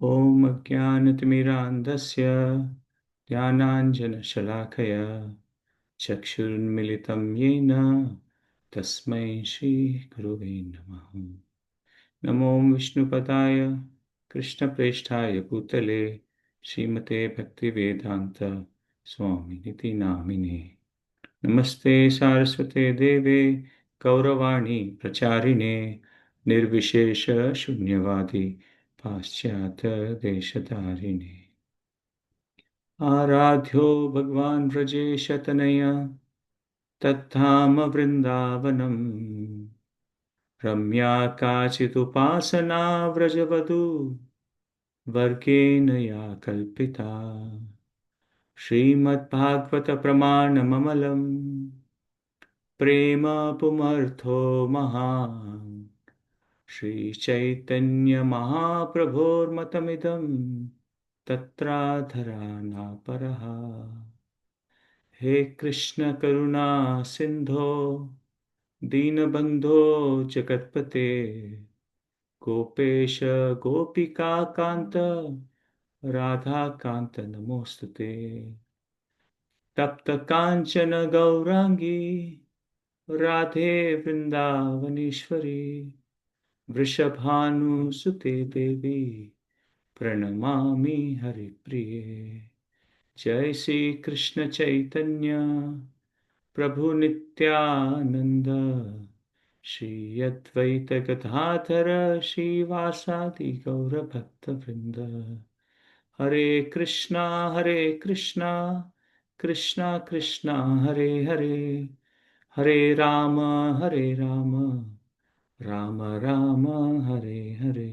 ॐ अज्ञानतिमिरान्धस्य ज्ञानाञ्जनशलाकया चक्षुरुन्मिलितं येन तस्मै श्रीगुरुवे नमः। नमो विष्णुपदाय कृष्णप्रेष्ठाय भूतले श्रीमते भक्तिवेदान्त स्वामिनिति नामिने। नमस्ते सारस्वते देवे गौरवाणी प्रचारिणे निर्विशेष शून्यवादी पाश्चात्य देशधारिणे। आराध्यो भगवान व्रजेशतनय तद्धाम वृंदावनम रम्या काचिदुपासना व्रजवधू वर्गेण या कल्पिता। श्रीमद्भागवत प्रमाणममलं प्रेम पुमर्थो महान् श्री चैतन्य महाप्रभोर्मतमिदं तत्राधरा नापरः। हे कृष्ण करुणा सिंधो दीनबंधो जगत्पते गोपेश गोपिका कांत राधा कांत नमोस्तुते। तप्त कांचन गौरांगी राधे वृंदावनेश्वरी वृषभानुसुते देवी प्रणमामि हरिप्रिये। जय श्री कृष्ण चैतन्य प्रभु नित्यानंद श्री अद्वैत गदाधर श्रीवासादि गौर भक्त वृंद। हरे कृष्णा कृष्णा कृष्णा हरे हरे, हरे राम राम राम हरे हरे।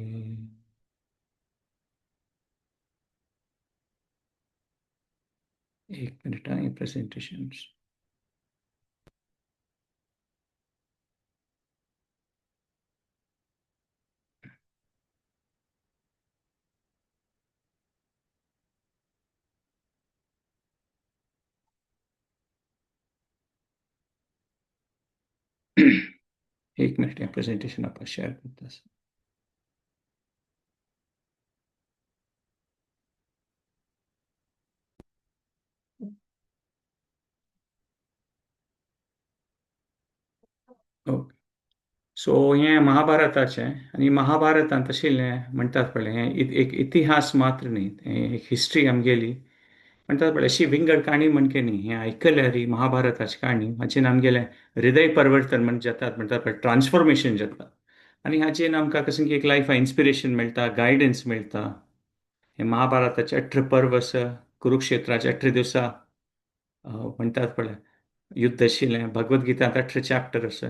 एक मिनिट हा, प्रेझेंटेशन. एक मिनिट, प्रेझेंटेशन आपण शेअर करता. ओके, सो हें महाभारताचें आनी महाभारतांत आशिल्लें म्हणटात पळय, हें एक इतिहास मात्र न्ही, हें एक हिस्ट्री आमगेली म्हणटात पळय. अशी विंगड काणी म्हणके न्ही, हें आयकल्यार ही महाभारताची काणी हाचेन आमगेलें हृदय परिवर्तन म्हण जातात म्हणटात पळय, ट्रान्सफॉर्मेशन जाता आनी हाचेन आमकां कशें की एक लायफा इन्स्पिरेशन मेळटा, गायडन्स मेळटा. हें महाभारताचें 18 पर्व आसा, कुरुक्षेत्राचे 18 दिवसा म्हणटात पळय युद्ध आशिल्लें, भगवद्गीतांत 18 चॅप्टर आसा.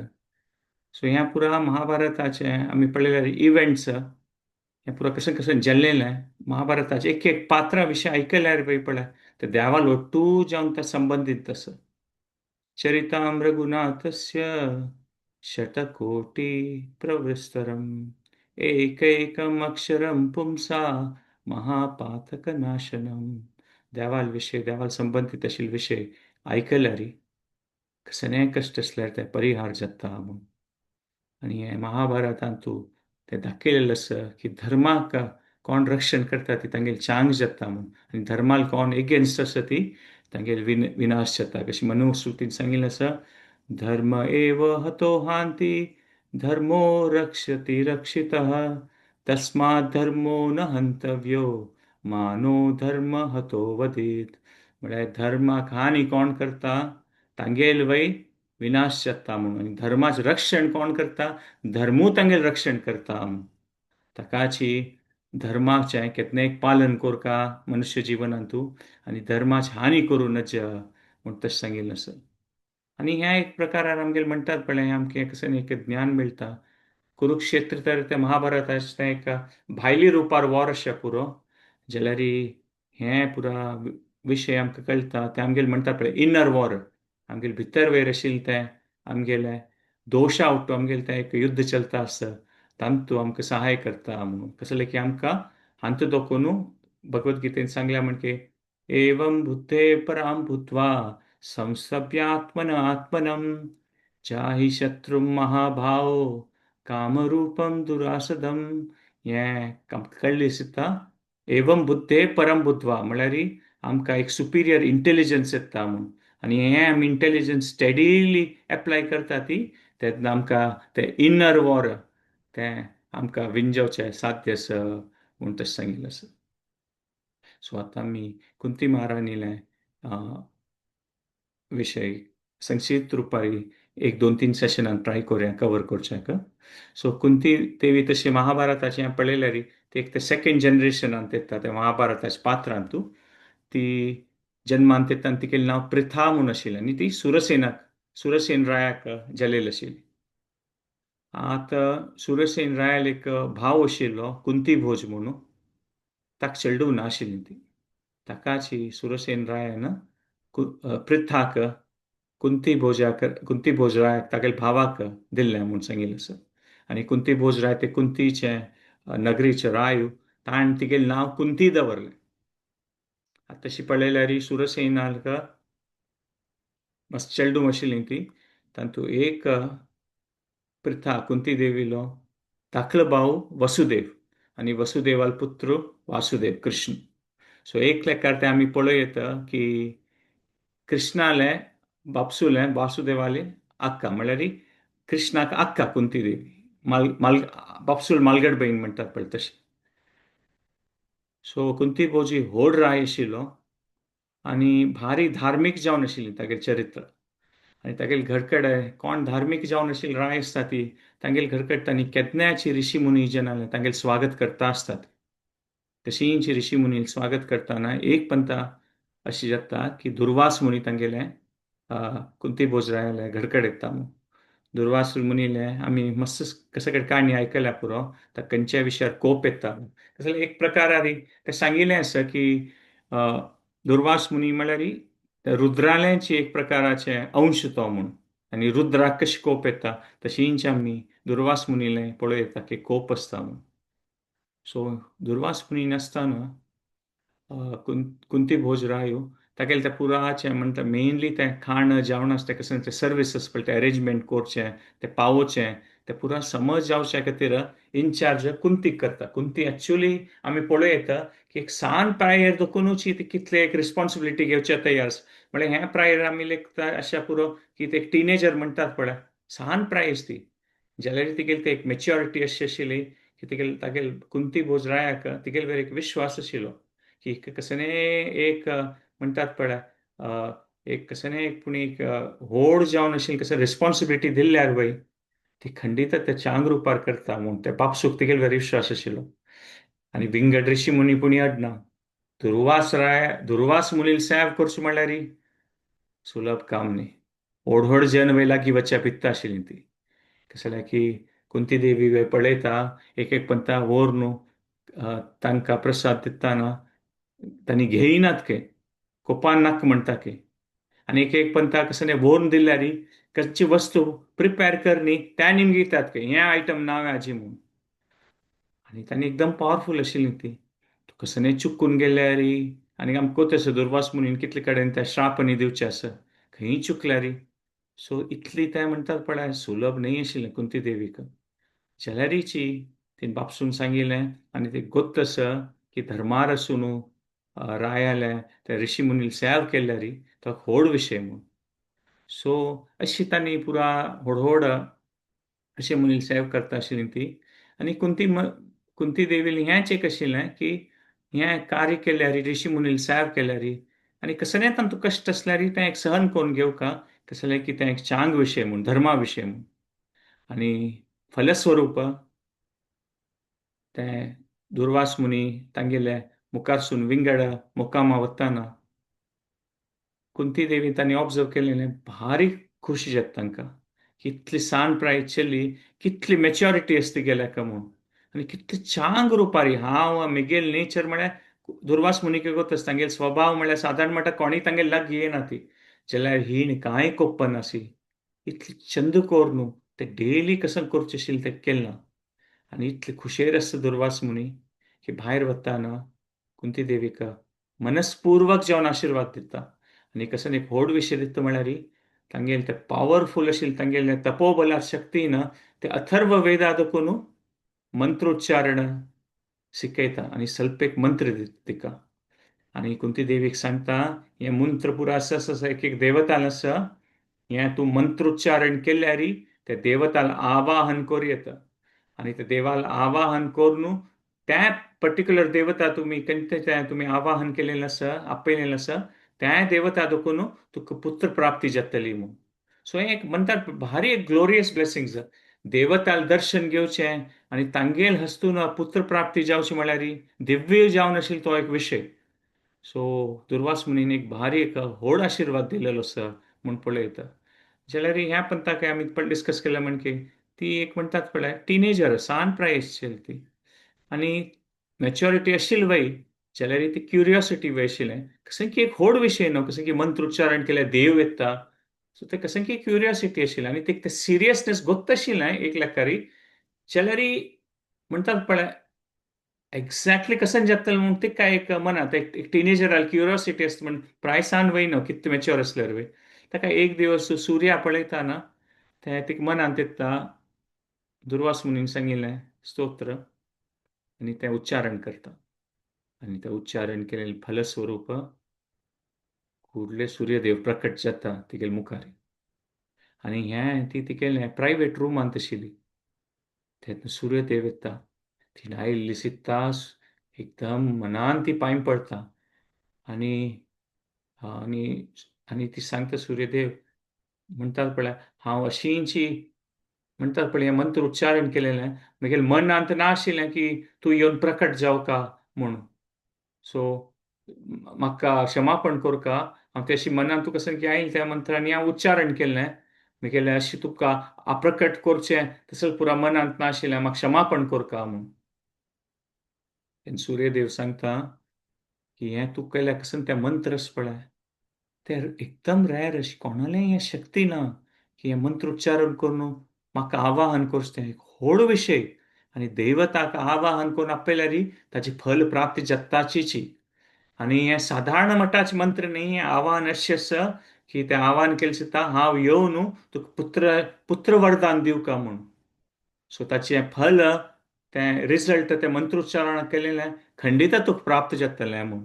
सो ह्या पुरा महाभारताचें आमी पळयल्यार इव्हेंट्स हें पुरा कशें कशें जाल्लें महाभारताचें एक एक पात्रा विशय आयकल्यार पळय पळय ते देवा लोटू जावन ते संबंदीत आसा. चरिताम रघुनाथस्य शतकोटि प्रविस्तरम एकैकम अक्षरम पुंसा महापातकनाशनम. देवाल विशय देवाल संबंदीत आशिल्ले विशय आयकल्यार कसलेंय कश्ट आसल्यार ते परिहार जाता म्हूण. आनी हें महाभारतांत तें दाखयलेलें आसा की धर्माक कोण रक्षण करता ती तांगेली चांग जाता म्हूण, आनी धर्माक कोण एगेन्स्ट आसा ती तांगेली विनाश जाता. कशी मनुस्मृतीन सांगिल्लें आसा, धर्म एव हतो हांती धर्मो रक्षति रक्षितः तस्मात् धर्मो न हंतव्यो मानो धर्म हतो वधीत. म्हळ्यार धर्माक हानी कोण करता तांगेल वय विनाश जाता म्हणून, आनी धर्माचें रक्षण कोण करता धर्मू तांगेल रक्षण करता म्हणून. ताकाची धर्माचें केन्ना एक पालन करका मनुष्य जिवनांतू आनी धर्माची हानी करूं नज म्हूण तशें सांगिल्लें आसा. आनी ह्या एक प्रकारार आमगेले म्हणटात पळय, आमकां कशें एक ज्ञान मेळटा. कुरुक्षेत्र तर तें महाभारताचें तें एक भायली रुपार वॉर अशें पुरो, जाल्यार हें पुरा विशय आमकां कळटा. तें आमगेले म्हणटात पळय इनर वॉर, आमगेले भितर वयर आशिल्लें तें आमगेलें दोशा उठ्ठो आमगेलें तें एक युद्ध चलता आसता तांतू आमकां सहाय करता म्हणून. कसलें की आमकां हांतू दोखून भगवद्गीतेन सांगल्या म्हण की एवं बुद्धे परां भूत्वा संस्तभ्यात्मन आत्मनम जाहि शत्रुं महाभाव कामरूपम दुरासदम. हें आमकां कळ्ळें दिसता एवम बुद्धे परम बुद्ध्वा म्हळ्यार आमकां एक सुपिरियर इंटेलिजन्स येता म्हूण. आनी हें आमी इंटेलिजन्स स्टेडीली एप्लाय करता ती तेन्ना आमकां तें इनर वॉर तें आमकां विंजोवचें साध्य आसा म्हूण तशें सांगिल्लें आसा. सो आतां आमी कुंती महाराणीलें विशय संक्षिप्त रुपारी एक दोन तीन सेशनान ट्राय करुया कवर करच्याक. सो कुंती देवी तशी महाभारताचें पळयल्यार ती एक ते सेकेंड जनरेशनांत येता त्या महाभारताच्या पात्रांतू. ती जन्मांत येता आनी तिगेलें नांव पृथा म्हूण आशिल्लें आनी ती सुरसेनाक सुरसेन रायाक जालेली आशिल्ली. आतां सुरसेन रायाल एक भाव आशिल्लो कुंती भोज म्हणून, ताका चेडूं नाशिल्ली ती. ताकाची सुरसेन रायान पृथाक कुंती भोजाक कुंती भोज रायाक तागेल्या भावाक दिल्लें म्हूण सांगिल्लें आसा. आनी कुंती भोज राय ते कुंतीचे नगरीचे राय, ताणें तिगेलें नांव कुंती दवरलें. आतां तशी पळयल्यार सुरसेनाक मातशें चेडूं आशिल्ली ती, तातूंत एक पृथा कुंती देवीलो धाकलो भाव वसुदेव आनी वसुदेवाल पुत्र वासुदेव कृष्ण. सो एक लेखार तें आमी पळोवं येता की कृष्णालें बापसुलें वासुदेवालें आक्का म्हळ्यार कृष्णाक आक्का कुंती देवी, माल माल बापसूल मालगड बहीण म्हणटात पळय तशें. सो कुंती भोजी व्हड राय आशिल्लो आनी भारी धार्मीक जावन आशिल्ली तागेलें चरित्र. आनी तागेले घर कडेन कोण धार्मीक जावन आशिल्ली राय आसता ती तांगेले घर कडेन तांणी केन्नाची ऋषी मुनी जनाले तांगेलें स्वागत करता आसतात. तशींची ऋषी मुनी स्वागत करतना एक पंथा अशी जाता की दुर्वास मुनी तांगेले कुंती भोज रायाले घर कडेन येता म्हूण. दुर्वास मुनीले आमी मस्त कशें कडेन काणी आयकल्या पुरो, ताका खंयच्याय विशयार कोप येता. तशें एक प्रकारारी तें सांगिल्लें आसा की दुर्वास मुनी म्हळ्यार रुद्राल्याची एक प्रकाराचे अंश तो म्हूण. आनी रुद्राक कशी कोप येता तशींच आमी दुर्वास मुनीले पळोवं येता की कोप आसता म्हूण. सो दुर्वास मुनी नासतना कुंती भोज रायो तागेलें तें पुराचें म्हणटा मेनली तें खाण जेवण आसता कशें तें सर्विसीस पळय तें अरेंजमेंट करचें तें पावोवचें तें पुरा समज जावच्या खातीर इनचार्ज कुंतीक करता. कुंती एक्चुली आमी पळोवं येता की एक सान प्रायेर दखुनूच ती कितले एक रिस्पॉन्सिबिलिटी घेवच्या तयार. म्हळ्यार हें प्रायेर आमी लेखता अशें पुरो की ते एक टिनेजर म्हणटात पळय सान प्रायस ती, जाल्यार तिगेली ती एक मेच्युरिटी अशी आशिल्ली की तिगेले तागेले कुंती भोज रायाक तिगेले वयर एक विश्वास आशिल्लो की कसने एक म्हणटात पळय एक कसने एक पूण एक व्हड जावन आशिल्ली कसं रिस्पॉन्सिबिलिटी दिल्ल्यार वय ती खंडीत त्या चांग रुपार करता म्हूण त्या बापसूक तिगेले वयर विश्वास आशिल्लो. आनी विंगड ऋषी मुनी पुणी अडना दुर्वास राय दुर्वास मुनील सेव करचो म्हणल्यार सुलभ काम न्ही. व्हड व्हड जन वय लागीं वचच्या पित्ता आशिल्ली ती. कशें जाल्यार की कुंती देवी वय पळयता एक एक पंथा व्हर न्हू तांकां प्रसाद दिताना तांणी घेयनात के कोपान नाका म्हणटा की. आनी एक एक पंथा कसं व्हरून दिल्यार कसची वस्तू प्रिपेर करनी त्या निम घेतात की हें आयटम नांव हाजी म्हूण. आनी तांणी एकदम पावरफूल आशिल्ली ती. कसं चुकून गेल्यार आनी आमकां कोत आसा दुर्वास मुनीन कितले कडेन त्या श्राप आनी दिवचे आसा खंय चुकल्यार. सो इतली तें म्हणटात पळय सुलभ न्हय आशिल्लें कुंती देवीक. जाल्यारीची तिणें बापसून सांगिल्लें आनी ती गोत्त आसा की धर्मार आसून रायाले त्या ऋषी मुनील सेव केल्यार तो व्हड विशय म्हूण. सो अशी तांणी पुरा व्हड व्हड अशें मुनील सेव करता आशिल्ली ती. आनी कुंती कुंती देवीन हेंच एक आशिल्लें की हें कार्य केल्यार ऋषी मुनील सेव केल्यार आनी कसलें तांतूं कश्ट आसल्यार तें एक सहन करून घेवका कसलें की तें एक चांग विशय म्हूण धर्मा विशय म्हूण. आनी फलस्वरूप तें दुर्वास मुनी तांगेले मुखारसून विंगड मुकामा वताना कुंती देवी तांणी ऑब्जर्व केलें भारी खुशी जाता तांकां कितली सान प्राय चली कितली मेच्युरिटी आसता गेल्या काय म्हूण आनी कितली चांग रुपारी. हांव मेगेल नेचर म्हळ्यार दुर्वास मुनीक गोत आसता तांगेलो स्वभाव म्हळ्यार सादारण म्हणटा कोणीय तांगेले लागीं येना ती, जाल्यार ही कांय कोप्प नासी इतली चंद कोर न्हू ते डेली कसं करचें आशिल्लें तें केलें ना. आनी इतले खुशेर आसता दुर्वास मुनी की भायर वताना कुंती देवीक मनस्पूर्वक जेवन आशिर्वाद दिता. आनी कसं एक व्हड विशय दिता म्हळ्यार तांगेले ते पावरफूल आशिल्ले तांगेले तपोबला शक्तीन ते अथर्व वेदा देखून मंत्रोच्चारण शिकयता आनी सल्प एक मंत्र दिता तिका. आनी कुंती देवीक सांगता हें मंत्र पुरो आसा आसा एक एक देवताल आसा, हें तूं मंत्रोच्चारण केल्यार त्या देवताल आवाहन करूं येता. आनी त्या देवाल आवाहन करून त्या पर्टिक्युलर देवता तुमी खंयचे तुमी आवाहन केलेलें आसा, आपयलेलें आसा, त्या देवता देखून तुका पुत्र प्राप्ती जातली म्हूण. सो हें एक म्हणटात भारी एक ग्लोरियस ब्लेसिंग्स. देवताल दर्शन घेवचें आनी तांगेल हस्तून पुत्र प्राप्ती जावची म्हळ्यार दिव्य जावन आशिल्लो तो एक विशय. सो दुर्वास मुनीन एक भारी एक व्हड आशिर्वाद दिलेलो आसा म्हूण पळयता. जाल्यार ह्या पंथाक आमी डिस्कस केलें म्हण की ती एक म्हणटात पळय टिनेजर, सान प्रायेची ती, आनी मॅच्युरिटी आशिल्ली वय जाल्यार ती क्युरियोसिटी वय आशिल्लें कसं की एक व्हड विशय न्हू, कसं की मंत्रोच्चारण केल्यार देव येता. सो ते कसं की क्युरियोसिटी आशिल्लें आनी ते सिरियसनेस गोत्त आशिल्लें एक लेखारी. जाल्यार म्हणटात पळय एक्झॅक्टली कसं जातलें म्हूण तिका एक मनांत एक टिनेजराल क्युरियोसिटी आसता म्हण प्रायसान वय न्हू कितलें मॅच्योर आसल्यार वय. ताका एक दिवस सुर्या पळयता ना तें तिका मनांत येता दुर्वास मुनीन सांगिल्लें स्तोत्र आनी तें उच्चारण करता. आनी तें उच्चारण केलें फलस्वरूप कुडले सूर्यदेव प्रकट जाता तिगेले मुखार. आनी हें ती तिगेलें प्रायवेट रुमांत आशिल्ली. तेन्ना सूर्यदेव येता, ती आयिल्ली सित्ता एकदम मनान ती पांय पडता आनी आनी आनी ती सांगता सूर्यदेव म्हणटात पळय हांव अशींची म्हणटात पळय हें मंत्र उच्चारण केलेलें मागीर मनांत ना आशिल्लें की तूं येवन प्रकट जावका म्हूण. सो म्हाका क्षमापण करका, हांव तेशी मनांत तुका सामकें आयलें त्या मंत्रांनी हांव उच्चारण केलें मागीर अशें तुका अप्रकट करचें तसो पुरा मनांत नाशिल्लें, म्हाका क्षमापण करका म्हूण. सूर्यदेव सांगता की हें तूं केल्यार कसन तें मंत्रस पळय तें एकदम रेर, अशें कोणालें हें शक्ती ना की हें मंत्रोच्चारण करून म्हाका आवाहन करचें. तें एक व्हड विशय आनी दैवताक आवाहन करून आपयल्यार ताची फल प्राप्ती जाताचीची. आनी हें सादारण मठाचे मंत्र न्ही, हें आवाहन अशें आसा की तें आवाहन केलें सुद्दां हांव येवन तुका पुत्र पुत्र वरदान दिवका म्हूण. सो ताचें फल तें रिजल्ट तें मंत्रोच्चारण केलेलें खंडिता तुका प्राप्त जातलें म्हूण.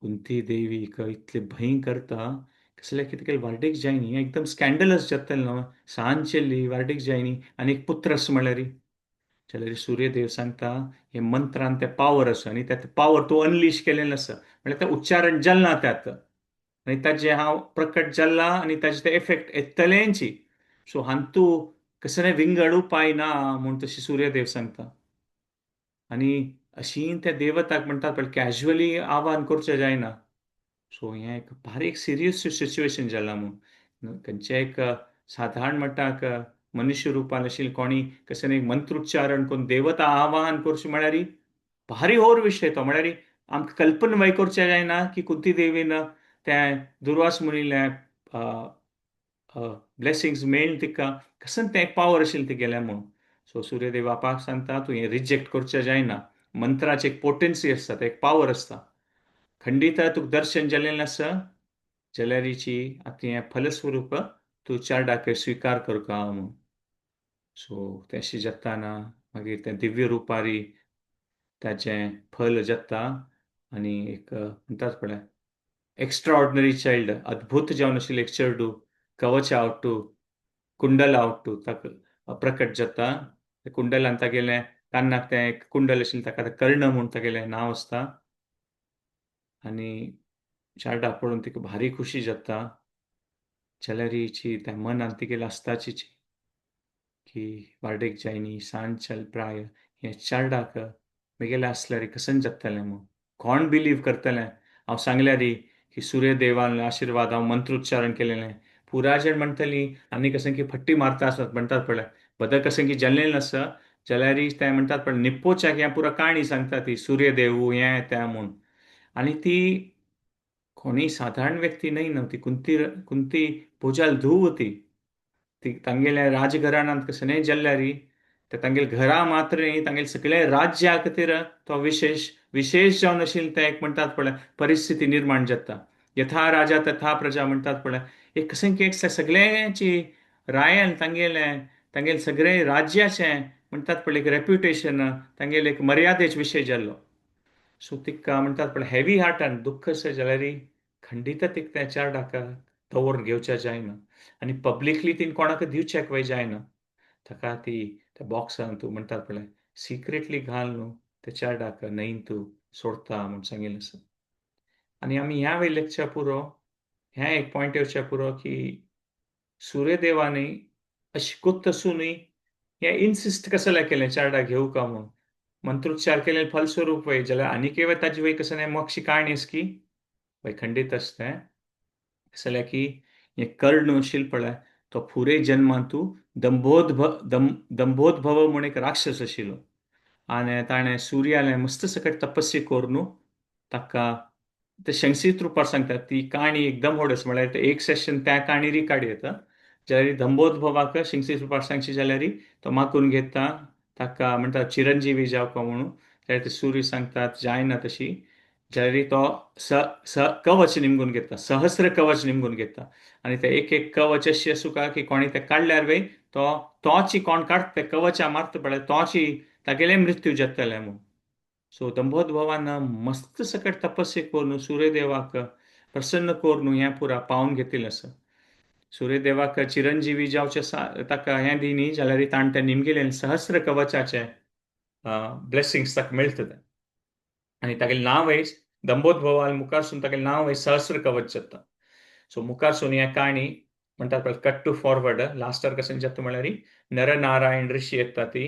कुंती देवीक इतलें भंय करता कसलें कितें केलें वार्डीक जायनी, एकदम स्कॅन्डलस जातलें न्हू, सान चेल्ली वार्डीक जायनी आनी एक पुत्र आसा म्हळ्यार. जाल्यार सूर्यदेव सांगता हे मंत्रान तें पावर आसा आनी तें पावर तूं अनलीश केलेलें आसा म्हळ्यार तें उच्चारण जालें ना त्यात आनी ताजें हांव प्रकट जाला आनी ताजें तें इफेक्ट येतलेंची. सो हातूं कसलें विंगड उपाय ना म्हूण तशें सूर्यदेव सांगता. आनी अशी त्या देवताक म्हणटात पळय कॅज्युअली आव्हान करचें जायना. सो हें एक भारी एक सिरियस सिच्युएशन जालां म्हूण. खंयचें एक सादारण मट्टाक मनुष्य रुपान आशिल्लें कोणी कसलें एक मंत्रोच्चारण करून देवता आवाहन करचें म्हळ्यार भारी होर विशय तो. म्हळ्यार आमकां कल्पना वय करचें जायना की कुंती देवीन तें दुर्वास मुनीलें ब्लेसिंग्स मेळ्ळें तिका कसन तें एक पावर आशिल्लें तिगेलें म्हूण. सो सूर्यदेव बापाक सांगता तूं हें रिजेक्ट करचें जायना. मंत्राची एक पोटेन्सी आसता, तें एक पावर आसता. खंडीत तुका दर्शन जालेलें आसा जाल्यारीची आतां हें फलस्वरूप तूं चारडाक स्विकार करका म्हूण. सो तें जाताना मागीर तें दिव्य रुपारी ताचें फल जाता आनी एक म्हणटात पळय एक्स्ट्रा ऑर्डिनरी चायल्ड, अद्भुत जावन आशिल्लें एक चेडूं कवच आवटू कुंडल आवटू ताका प्रकट जाता. कुंडलान तागेलें कान्नाक तें एक कुंडल आशिल्लें ताका कर्ण म्हूण तागेलें नांव आसता. आनी चारडा पळोवन तिका भारी खुशी जाता. जाल्यारीची त्या मनांत तिगेलें आसताची की वार्डेक जायनी सान चल प्राय हें चारडाक म्हगेलें आसल्यार कसन जातलें म्हूण. कोण बिलीव करतलें हांव सांगल्यार की सूर्यदेवान आशिर्वाद हांव मंत्रोच्चारण केलेलें. पुरा जाण म्हणटली आनी कशें की फट्टी मारता आसत म्हणटात पळय बदल कशें की जाल्लें आसा जाल्यार तें म्हणटात पळय निप्पोच्याक हें पुरा काणी सांगता ती सूर्यदेव हें तें म्हूण. आनी ती कोणी सादारण व्यक्ती न्हय न्हू, ती कुंती कुंती भोजाल धूव ती. ती तांगेल्या राजघराण्यांत कशें न्हय जाल्यार ते तांगेले घरा मात्र न्ही तांगेले सगळे राज्या खातीर तो विशेश विशेश जावन आशिल्लें तें एक म्हणटात पळय परिस्थिती निर्माण जाता. यथा राजा तथा प्रजा म्हणटात पळय एक कशें की एक सगळ्यांची रायान तांगेलें तांगेले सगळे राज्याचें म्हणटात पळय एक रेप्युटेशन, तांगेले एक मर्यादेच विशय जाल्लो. सो तिका म्हणटात पळय हेवी हार्टान दुख्ख आसा जाल्यार खंडीत तिका त्या चेरडाक दवरून घेवच्या जायना आनी पब्लिकली तीन कोणाक दिवच्याक वय जायना. ताका ती त्या बॉक्सान तूं म्हणटात पळय सिक्रेटली घाल न्हू त्या चेरडाक न्हंयन तूं सोडता म्हूण सांगिल्लें आसा. आनी आमी ह्या वेळ लेखच्या पुरो ह्या एक पॉयंट येवच्या पुरो की सूर्यदेवानी अशी कोत्त आसूनय हें इन्सिस्ट कसलें केलें चेरडाक घेवं का म्हूण. मंत्रोच्चार केले फलस्वरूप वय जाल्यार आनीक वय ताजी वय कसलें मोक्षी काणी आसा की वय खंडीत आसता तें कसलें की हें कर्ण आशिल्लो पळय तो फुडें जन्मांतू दंभोद्भव म्हूण एक राक्षस आशिल्लो आनी ताणें सूर्यालें मस्त सकट तपस्या करून ताका ते संक्षिप्त रुपार सांगतात ती काणी एकदम व्हड आसा म्हळ्यार एक सेशन त्या काणीरी काडी येता. जाल्यार दंभोद्भवाक संक्षिप्त रुपार सांगची जाल्यार तो मागून घेता ताका म्हणटा चिरंजीवी जावपा म्हणून. जाल्यार ते सूर्य सांगतात जायना तशी. जाल्यार तो स स कवच निमगून घेता, सहस्र कवच निमगून घेता आनी ते एक एक कवच अशी आसूं की कोणी ते काडल्यार वय तो तोची कोण काडटा ते कवचा मारता पळय तोची तागेले मृत्यू जातले म्हूण. सो दंभोद्भवान मस्त सकट तपस्या करून सूर्यदेवाक प्रसन्न करून हें पुरा पावन घेतिल्लें आसा. सूर्यदेवाक चिरंजीवी जावचे ताका हें दिनी जाल्यार ताणें तें निमगेलें सहस्र कवचाचे ब्लेसिंग्स ताका मेळटा तें. आनी तागेलें नांवय दंभोद्भवा मुखारसून तागेलें नांवय सहस्र कवच जाता. सो मुखारसून ह्या काणी म्हणटात पळय कट टू फॉरवर्ड लास्टार कशें जाता म्हळ्यार नरनारायण ऋषी येता ती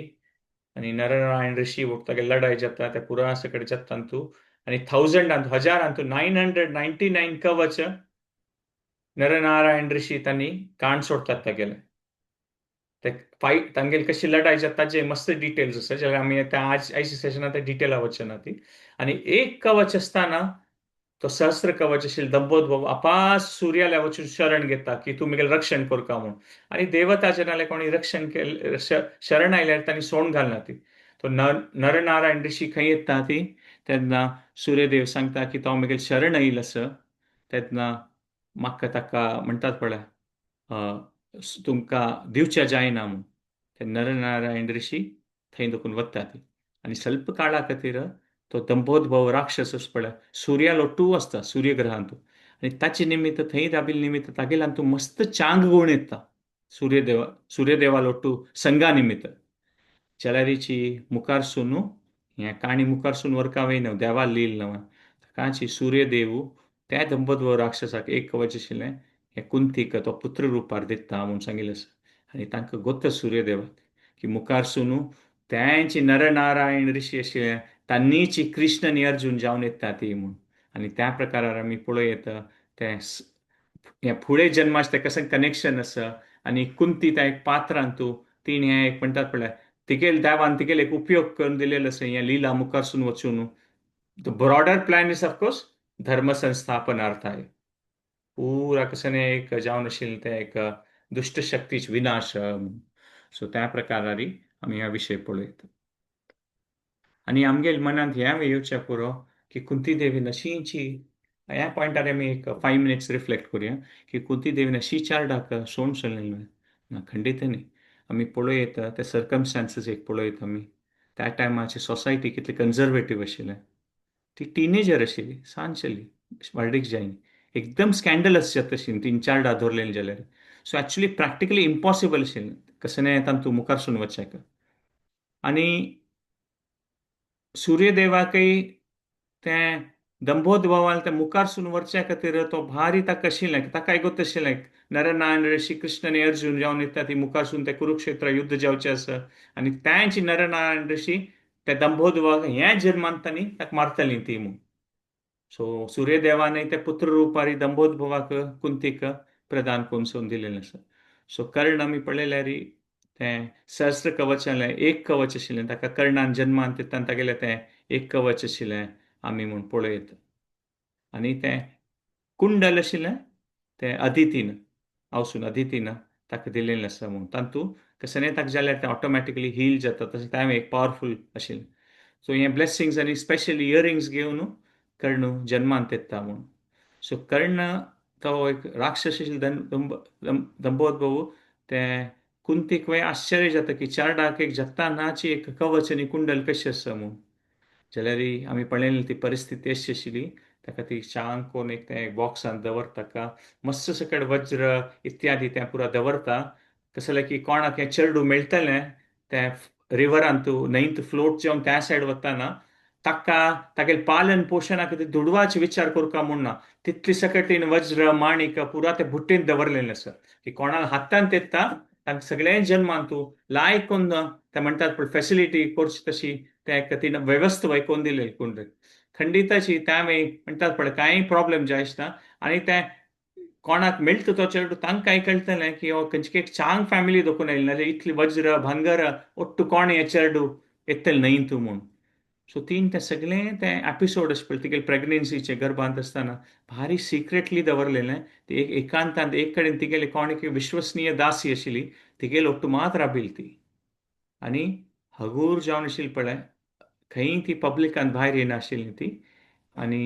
आनी नरनारायण ऋषी तागेली लढाई जाता त्या पुरा सकट जाता तूं आनी थावजंडांत हजारांत 999 कवच नरनारायण ऋषी तांणी काण सोडतात तागेले. ते फायट तांगेली कशी लढाई जाता ताजे मस्त डिटेल्स आसा जाल्यार आमी त्या आज आयच्या सेशनात ते डिटेला वचना ना ती. आनी एक कवच आसतना तो सहस्र कवच आशिल्लो दंभोद्भव आपास सूर्याला वचून शरण घेता की तूं म्हगेलें रक्षण करका म्हूण. आनी देवता जनाले कोणी रक्षण केलें शरण आयल्यार तांणी सोण घालना ती. तो नरनारायण ऋषी खंय येता ती तेन्ना सूर्यदेव सांगता की तो म्हगेलें शरण आयिल्लो आसा तेन्ना म्हाका ताका म्हणटात पळय तुमकां दिवच्या जायना म्हूण. ते नरनारायण ऋषी थंय देखून वता ती आनी स्वल्प काळा खातीर तो दंभोद्भव राक्षस पळय सूर्यालो टू आसता सूर्यग्रहांतू आनी ताचे निमित्त थंय राबिल्ले निमित्त तागेल्यान तूं मस्त चांग गुण येता सूर्यदेवा सूर्यदेवालो टू संगा निमित्त. जाल्यारीची मुखारसून हें काणी मुखारसून वरका वयना देवा लील नव ताकाची सूर्यदेव त्या दंभोद्भव राक्षसाक एक कवच आशिल्लें हें कुंतीक तो पुत्र रुपार दिता म्हूण सांगिल्लें आसा. आनी तांकां गोत्त सूर्यदेवाक की मुखारसून त्यांची नरनारायण ऋषी आशिल्ले तांणीची कृष्ण आनी अर्जुन जावन येता ती म्हूण. आनी त्या प्रकारार आमी पळोवं येता तें हें फुडें जन्माचें तें कशें कनेक्शन आसा आनी कुंती त्या एक पात्रान तूं तिणें हें एक म्हणटात पळय तिगेल देवान तिगेल एक उपयोग करून दिलेलो आसा हें लिला मुखारसून वचून. The broader plan is of course धर्म संस्थापनार्थाय पुरा कशें एक जावन आशिल्लें तें एक दुश्ट शक्तीच विनाश. सो त्या प्रकारारी आमी ह्या विशय पळयता. आनी आमगेल मनांत ह्या येवचें पुरो की कुंती देवीन अशींची ह्या पॉयंटार आमी एक 5 मिनट्स रिफ्लेक्ट करुया की कुंती देवीन अशी चेरडाक सोण सोडलें ना खंडीत न्ही. आमी पळोवं ते सर्कमस्टांसीस एक पळयता आमी त्या टायमाची सोसायटी कितली कन्जर्वेटीव आशिल्लें. ती टिनेजर आशिल्ली सान चली व्हडलीक जायना एकदम स्कॅन्डलस जाता आशिल्ली तीन चेरडा धरलेली जाल्यार. सो एक्चुली प्रॅक्टिकली इम्पॉसिबल आशिल्लें कशें न्हय तांतूं मुखारसून वचचें. आनी सूर्यदेवाकय तें दंभोद्भवान तें मुखारसून व्हरच्या खातीर तो भारी ताका आशिल्लें ताकाय गोत आशिल्लें नरनारायण ऋषी कृष्ण आनी अर्जुन जावन येता ती मुखारसून ते कुरुक्षेत्र युद्ध जावचें आसा आनी तांची नरनारायण ऋषी त्या दंभोद्भवाक हें जन्मान तांणी ताका मारतलीं ती म्हूण. सो सूर्यदेवान ते पुत्र रुपारी दंभोद्भवाक कुंतीक प्रदान करून सोन दिलेलें आसा. सो कर्ण आमी पळयल्यार तें सहस्र कवच आसलें एक कवच आशिल्लें ताका कर्णान जन्मान ताणें तागेलें तें एक कवच आशिल्लें आमी म्हूण पळयत. आनी तें कुंडल आशिल्लें तें अदितीन आवसून अदितीन ताका दिलेलें आसा म्हूण तातूंत कशें ताका जाल्यार तें ऑटोमॅटिकली हील जाता तशें तें एक पावरफूल आशिल्लें. सो हे ब्लेसिंग्स आनी स्पेशली इयरिंग्स घेवन कर्ण जन्मांत येता म्हूण. सो कर्ण तो एक राक्षस आशिल्लो दंभोद्भव तें कुंतीक वय आश्चर्य जाता की चारडाक एक जगतानाची एक कवच आनी कुंडल कशें आसा म्हूण. जाल्यार आमी पळयली ती परिस्थिती अशी आशिल्ली, ताका ती चांग कोन्न एक तें बॉक्सांत दवरता ताका मस्त सकट वज्र इत्यादी तें पुरा दवरता. कसलें की कोणाक हें चेडूं मेळटलें तें रिवरांत न्हंयंत फ्लोट जावन त्या सायड वतना ताका तागेले पालन पोशणा खातीर दुडवाचे विचार करका म्हूण ना, तितली सकट तिणें वज्र माणिक पुरा ते बुट्टेंत दवरलेलें आसा की कोणाक हातांत येता तांकां सगळें जन्मान तूं लायक कोन्न ते म्हणटात पळय फेसिलिटी करची तशी ते तिणें वेवस्था वयकोन दिलेली कोण खंडिताची त्या म्हणटात पळय कांय प्रॉब्लेम जाय आसना. आनी तें कोणाक मेळटा तो चेडूं तांकांय कळटलें की हो खंयची एक चांग फॅमिली दखून आयली, नाजाल्यार इतली वज्र भांगर ఒట్టు कोण हे चेडूं येतलें न्हय तूं म्हूण. सो तीन तें सगळें तें एपिसोड अशें पळय तिगेले प्रेग्नन्सीचें गर्भांत आसतना भारी सिक्रेटली दवरलेलें. ती एक एकांतांत एक कडेन तिगेले कोण एक विश्वसनीय दासी आशिल्ली तिगेले ఒట్టు मात राबिल्ली ती. आनी हगूर जावन आशिल्ली पळय खंय ती पब्लिकान भायर येनाशिल्ली ती. आनी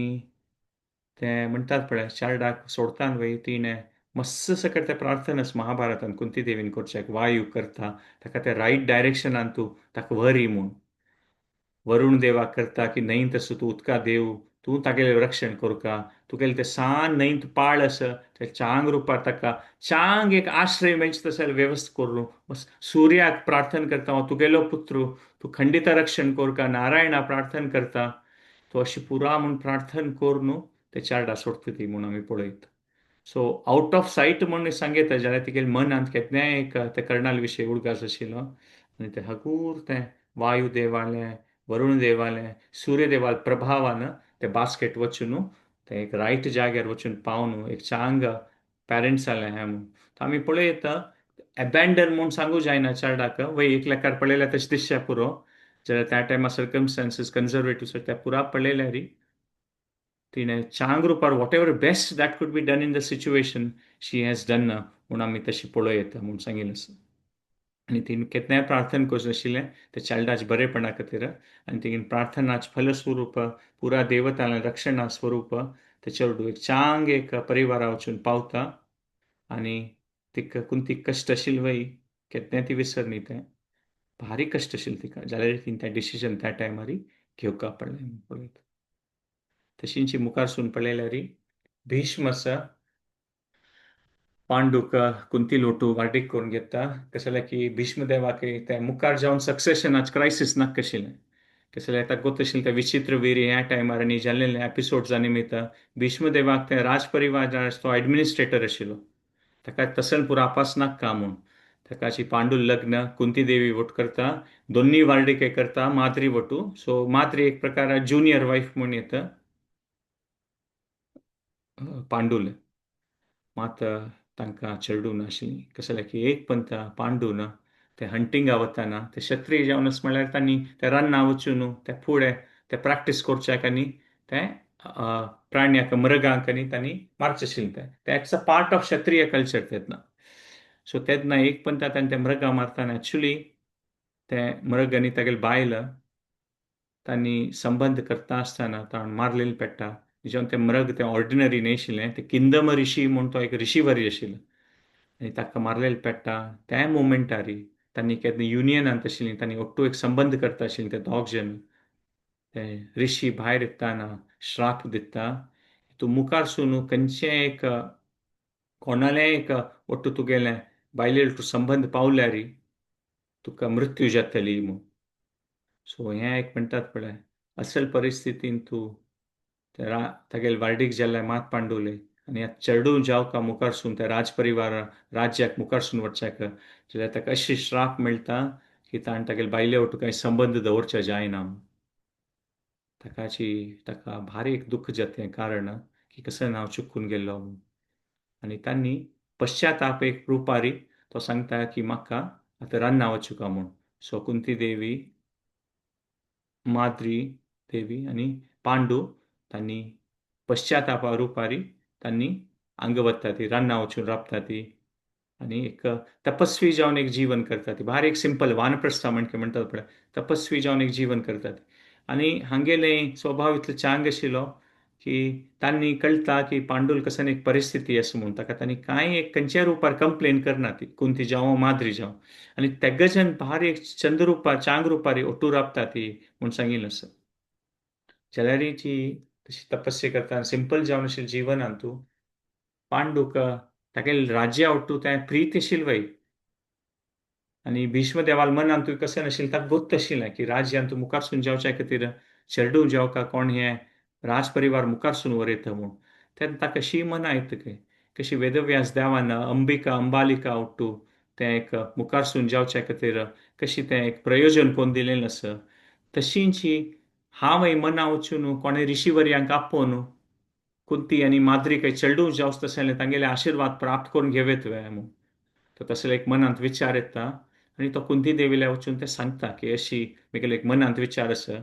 तें म्हणटात पळय चारडाक सोडतान वय तिणें मस्त सकट तें प्रार्थनाच महाभारतान कुंती देवीन करचें वायू करता ताका तें रायट डायरेक्शनान तूं ताका व्हरी म्हूण. वरुण देवाक करता की न्हंय तसो तूं उदका देव तूं तागेलें रक्षण करका, तुगेलें तें सान न्हंयत पाळ आसा ते चांग रुपार ताका चांग एक आश्रय मेळचो तसो वेवस्था करूं. सुर्याक प्रार्थना करता हांव तुगेलो पुत्र तूं खंडिता रक्षण करका, नारायणा प्रार्थना करता तूं अशी पुरा म्हूण प्रार्थना कर न्हू ते चारडा सोडटा ती म्हूण आमी पळयता. सो आवट ऑफ सायट म्हूण सांगता जाल्यार तिगेले मनांत केन्नाय एक ते कर्णाल विशय उडगास आशिल्लो आनी ते हगूर तें वायु देवालें वरुण देवालें सूर्यदेवाले प्रभावान ते बास्केट वचून तें एक रायट जाग्यार वचून पावन एक चांग पॅरंट्सालें हें म्हूण. आमी पळयता एबेंडन म्हूण सांगू जायना चारडाक वय एक लेखार पळयल्यार तशें दिसचें पुरो, जाल्यार त्या टायमार सर्कमस्टांसीस कन्जर्वेटीव त्या पुरा पळयल्यार तिणें चांग रुपार whatever best that could be done in the situation she has done म्हूण आमी तशी पळोवं येता म्हूण सांगिल्लें आसा. आनी तिणें केन्नाय प्रार्थना करचें आशिल्लें त्या चालडाच्या बरेपणा खातीर. आनी तिगेलें प्रार्थनाचें फलस्वरूप पुरा देवतालें रक्षणा स्वरूप ते चेडूं एक चांग एक परिवारा वचून पावता. आनी तिका कुंतीक कश्ट आशिल्लें वय केन्नाय ती विसरनी तें भारी कश्ट आशिल्लें तिका, जाल्यार तिणें तें डिसिजन त्या टायमार घेवपाक पडलें म्हूण पळयता. तशींची मुखार पळयल्यार भीष्म आसा पांडूक कुंती लोटू वार्डीक करून घेता. कशें जाल्यार की भीष्मदेवाक ते मुखार जावन सक्सेशनाच क्रायसीस नाका आशिल्लें. कशें जाल्यार ताका गोत आशिल्लें ते विचित्र वीर ह्या टायमार आनी जाल्ले एपिसोड्सा निमित्त भीष्मदेवाक ते राजपरिवार तो एडमिनिस्ट्रेटर आशिल्लो ताका तसल पुरा आपास नाका म्हूण ताका पांडू लग्न कुंती देवी वट करता दोन्ही वार्डिके करता माद्री वटू. सो माद्री एक प्रकार ज्युनियर वायफ म्हूण येता पांडूले मात तांकां चेडूं नाशिल्लीं. कशें जाल्यार की एक पंत पांडू ना ते हंटिंगा वतना ते क्षत्रिय जावन आसा म्हणल्यार तांणी ते रान्ना वचून ते फुडें ते प्रॅक्टीस करच्याक आनी ते प्राण्याक मृगांक आनी तांणी मारचें आशिल्लें तें that's a part of Kshatriya culture तेन्ना. सो तेन्ना एक पंत तांणी ते मृगां मारतना एक्चुली ते मृग आनी तागेले बायल तांणी संबंद करता आसतना ताण मारलेलें पेट्टा. जेन्ना ते मृग ते ऑर्डिनरी न्हय आशिल्लें ते किंदम ऋषी म्हूण तो एक ऋषीवरी आशिल्लो आनी ताका मारलेलें पेट्टा. त्या मुमेंटारी तांणी केन्ना युनियनांत आशिल्लीं तांणी ಒಟ್ಟು एक संबंद करता आशिल्लीं ते दोग जण ते ऋषी भायर येताना श्राप दिता तूं मुखार सून खंयचें एक कोणालें एक ಒಟ್ಟು तुगेलें बायले तूं संबंद पावल्यार तुका मृत्यू जातली म्हूण. सो हें एक म्हणटात पळय असल परिस्थितीन तूं तागेले वार्डीक जाल्ले मात पांडुले आनी आतां चेडूं जावका मुखारसून त्या राजपरिवार राज्याक मुखारसून वचच्याक जाल्यार ताका अशी श्राप मेळटा की ताणें तागेले बायले वटू कांय संबंद दवरचे जायना. ताकाची ताका भारी एक दुख्ख जातें कारण की कसो हांव चुकून गेल्लो. आनी तांणी पश्चाताप एक रुपारी तो सांगता की म्हाका आतां रान्ना वचुका म्हूण. सो कुंती देवी माद्री देवी आनी पांडू तांणी पश्चातापा रुपारी तांणी हांगा वता ती रान्ना वचून राबता ती आनी एक तपस्वी जावन एक जीवन करता ती भारी एक सिंपल वानप्रस्था म्हणके म्हणटात पळय तपस्वी जावन एक जीवन करता ती. आनी हांगेलें स्वभाव इतलो चांग आशिल्लो की की तांणी कळटा की पांडुल कसन एक परिस्थिती आसा म्हूण ताका तांणी कांय एक खंयच्या रुपार कंप्लेन करना ती कुंती जावं माद्री जावं आनी तेगच्यान भारी एक चंद्र चांग रुपार ओटू राबता ती म्हूण सांगिल्लें आसा. जाल्यार ती तशी तपस्या करता सिंपल जावन आशिल्लें जिवनांत तूं पांडूक तागेले राज्या ओट्टू तें प्रीत आशिल्लें वय. आनी भीष्म देवाल मनांत तुवें कशें नाशिल्लें ताका गोत्त आशिल्लें की राज्यान तूं मुखारसून जावच्या खातीर चेडूं जावका कोण हें राज परिवार मुखारसून वरयता म्हूण. तेन्ना ताका कशी मना येता खंय कशी वेदव्यास देवान अंबिका अंबालिका ओट्टू तें एक मुखारसून जावच्या खातीर कशी तें एक प्रयोजन कोन्न दिलेलें आसा तशींची हांव मना वचून कोणें ऋषीवर्यांक आपोवन कुंती आनी माद्री काही चेडूं जावच तशें तांगेले आशिर्वाद प्राप्त करून घेवेत वे म्हूण. तो तसले एक मनांत विचार येता आनी तो कुंती देवील्या वचून ते सांगता की अशी मेगेले एक मनांत विचार आसा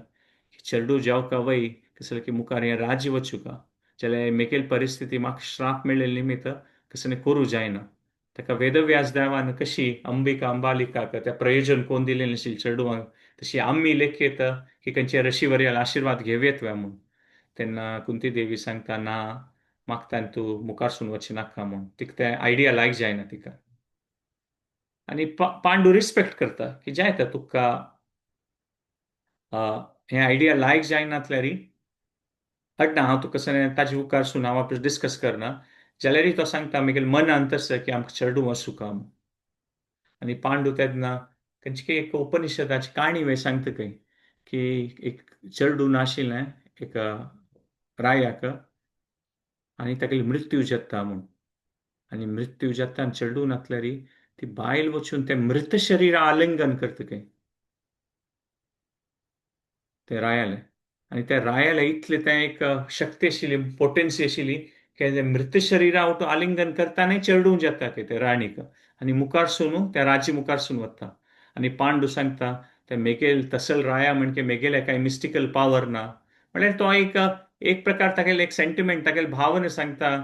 की चेडूं जावका वय कसले की मुखार हें राज्य वचूका जाल्यार मेगेल परिस्थिती म्हाका श्राप मेळ्ळेले निमित्त कसलें करूं जायना. ताका वेदव्यास देवान कशी अंबिका अंबालिकाक त्या प्रयोजन कोण दिलें नाशिल्लें चेडवांक तशी आमी लेखेत की खंयच्या ऋषीवर्याल आशिर्वाद घेवयेत वे म्हूण. तेन्ना कुंती देवी सांगता ना म्हाका तूं मुखारसून वचूं नाका म्हूण. तिका तें आयडिया लायक जायना तिका. आनी पांडू रिस्पेक्ट करता की जायता तुका हें आयडिया लायक जायनातल्यार हटना हांव तुका कशें ताजे मुखारसून हांव आपलो डिस्कस करना जाल्यारय तो सांगता मेगेले मनांत आसा की आमकां चेडूं वचूंका म्हूण. आनी पांडू तेन्ना खंयची एक उपनिषदाची काणी वे सांगता खंय की एक चेडूं नाशिल्लें एक रायाक आनी तागेली मृत्यू जाता म्हूण. आनी मृत्यू जाता आनी चेडूं नासल्यार ती बायल वचून तें मृत शरीर आलिंगन करता खंय ते रायालें. आनी त्या रायाले इतलें तें एक शक्ती आशिल्ली पोटेन्सी आशिल्ली की मृत शरीरा वटून आलिंगन करतना चेडूं जाता खंय ते राणीक आनी मुखारसून त्या राज्य मुखारसून वता. आनी पांडू सांगता ते मेगेल तसल राया म्हणजे मेगेले कांय मिस्टिकल पावर ना म्हळ्यार तो एक एक प्रकार तागेले एक सेंटिमेंट तागेले भावना सांगता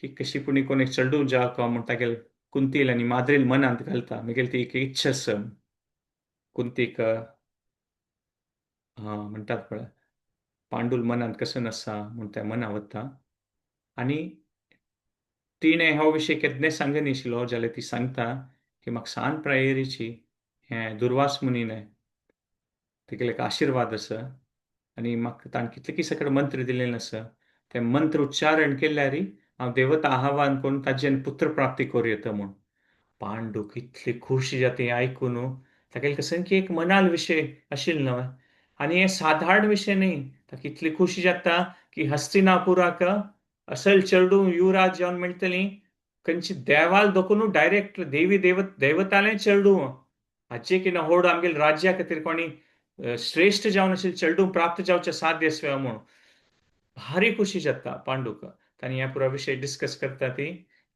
की कशी पुणी कोण एक चेडूं जावका म्हूण तागेले कुंतील आनी माद्रील मनांत घालता मेगेली ती एक इच्छा आसा. कुंतीक म्हणटात पळय पांडूल मनांत कसं आसा म्हूण त्या मना वता. आनी तिणें हो विशय केन्नाय सांगनाशिल्लो जाल्यार ती सांगता की म्हाका सान प्रायेरीची हें दुर्वास मुनीने तेगेले एक आशिर्वाद आसा आनी म्हाका ताणें कितले की सगळे मंत्र दिलेले आसा ते मंत्र उच्चारण केल्यार हांव देवता आव्हान करून ताजेन पुत्र प्राप्ती करूं येता म्हूण. पांडूक इतली खुशी जाता हें आयकून तागेले कसं की एक मनाल विशय आशिल्लो न्हय आनी हें सादारण विशय न्ही. ताका इतली खुशी जाता की हस्तिनापुराक असल चेडूं युवराज जावन मेळटली खंयची देवाल दोखून डायरेक्ट देवी देवतालें चेडूं हाचे की ना होड आमगेले राज्या खातीर कोणी श्रेश्ठ जावन आशिल्लें चेडूं प्राप्त जावचें साध्य आसलें म्हूण. भारी खुशी जाता पांडूक. तांणी ह्या पुरा विशय डिस्कस करता ती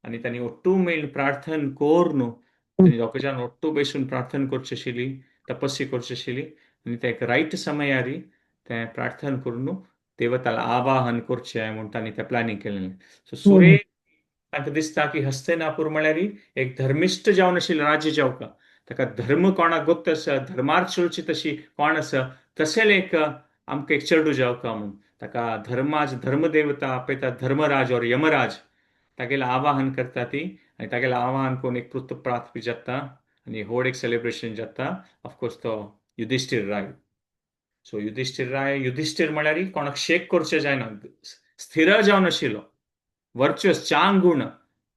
आनी तांणी ओट्टू मेळून प्रार्थना करून तांणी दोग जाण ओट्टू बसून प्रार्थना करची आशिल्ली तपस्या करची आशिल्ली आनी ते एक रायट समयारी तें प्रार्थना करून देवताला आवाहन करचें म्हूण तांणी तें प्लॅनिंग केलेलें. सो सुरे तांकां दिसता की हस्तिनापूर म्हळ्यार एक धर्मिश्ट जावन आशिल्लें राज्य जावका ताका धर्म कोणाक गोत्त आसा धर्मार चलची तशी कोण आसा तशें एक आमकां एक चेडूं जावका म्हूण. ताका धर्माज धर्मदेवता आपयता धर्मराज और यमराज तागेलें आवाहन करता ती आनी तागेलें आवाहन करून एक पुत्र प्राप्त जाता आनी व्हड एक सेलिब्रेशन जाता. ऑफकोर्स तो युधिश्टीर राय. सो युधिश्टीर राय युधिश्टीर म्हळ्यार कोणाक शेक करचें जायना स्थिर जावन आशिल्लो वर्च्युअस चांग गुण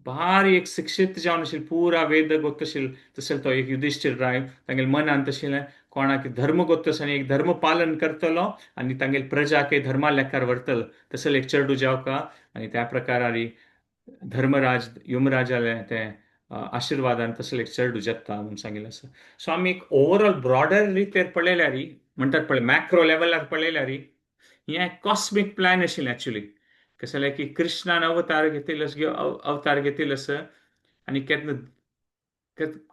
भारी एक शिक्षीत जावन आशिल्लो पुरा वेद गोत्त आशिल्लो तशें तो एक युधिश्टीर राय तागेले मनांत आशिल्लें कोणाक धर्म गोत्त आसा आनी एक धर्म पालन करतलो आनी तागेले प्रजाक धर्मा लेखार व्हरतलो तसो एक चेडूं जावका आनी त्या प्रकारारी धर्मराज यमराजाले तें आशिर्वादान तसो एक चेडूं जाता म्हूण सांगिल्लें आसा. सो आमी एक ओवरऑल ब्रॉडर रितेर पळयल्यार म्हणटात पळय मॅक्रो लेवलार पळयल्यार हें कॉस्मीक प्लॅन आशिल्लें एक्चुली. कशें जालें की कृष्णान अवतार घेतिल्लो अवतार घेतिल्लो आसा आनी केन्ना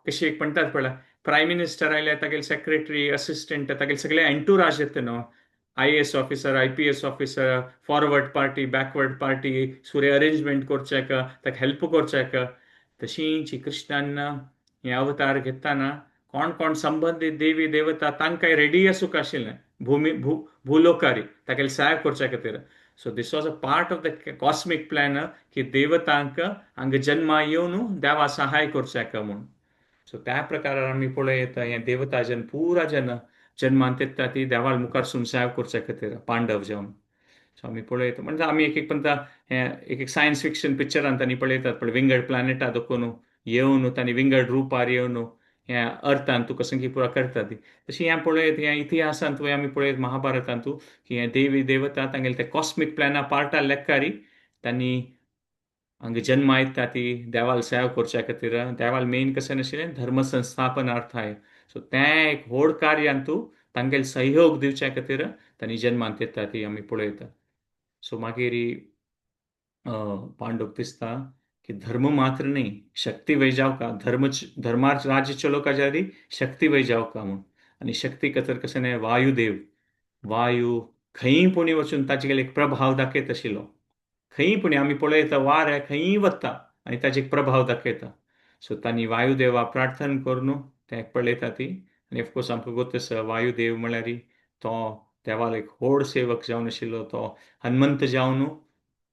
कशी एक म्हणटात पळय प्रायम मिनिस्टर आयले तागेले सेक्रेटरी असिस्टंट तागेले सगळे एंटुराज येता न्हू IAS officer IPS officer forward party backward party सुरे अरेंजमेंट करच्याक ताका हेल्प करच्याक तशींच कृष्णान हे अवतार घेतना कोण कोण संबंदीत देवी देवता तांकां रेडी आसूंक आशिल्लें भूमी भूलोकारी तागेले सहाय करच्या खातीर. So this was a part of the cosmic plan की देवतांक हांगा जन्मा येवन देवा सहाय करच्याक म्हूण. सो त्या प्रकारान आमी पळयता, हें देवता जन पुरा जन जन्मांत येता ती देवाल मुखार सून सेव करच्या खातीर पांडव जावन. सो आमी पळयता, म्हणजे आमी एक एक पंता हें एक एक सायन्स फिक्शन पिक्चरान तांणी पळयतात, पण विंगड प्लॅनेटा दाखोवन येवन तांणी विंगड रुपार येवन ह्या अर्थान तूं कसं की पुरा करता ती. तशी हें पळयत ह्या इतिहासांत आमी पळयत महाभारतांतू की हें देवी देवता तांगेले ते कॉस्मीक प्लॅना पार्टा लेक्कारी तांणी हांगा जन्मा येता ती देवाल सेवा करच्या खातीर. देवाल मेन कशें नाशिल्लें, धर्म संस्थापनार्थाय. सो तें एक व्हड कार्यांतू तांगेले सहयोग दिवच्या खातीर तांणी जन्मांत येता ती आमी पळयता. सो मागीर पांडूक दिसता की धर्म मात्र न्ही, शक्ती वय जावका, धर्म धर्मार राज्य चलोवका जाल्यार शक्ती वय जावका म्हूण. आनी शक्ती खातीर कशें न्ही, वायुदेव, वायू खंयी पुणी वचून ताजे एक प्रभाव दाखयत आशिल्लो. खंयी पुणी आमी पळयता वारें खंयी वता आनी ताजे एक प्रभाव दाखयता. सो तांणी वायुदेवा प्रार्थना करून तें पळयता ती. आनी ऑफकोर्स आमकां गोत आसा, वायुदेव म्हळ्यार तो देवालो एक व्हड सेवक जावन आशिल्लो. तो हनुमंत जावन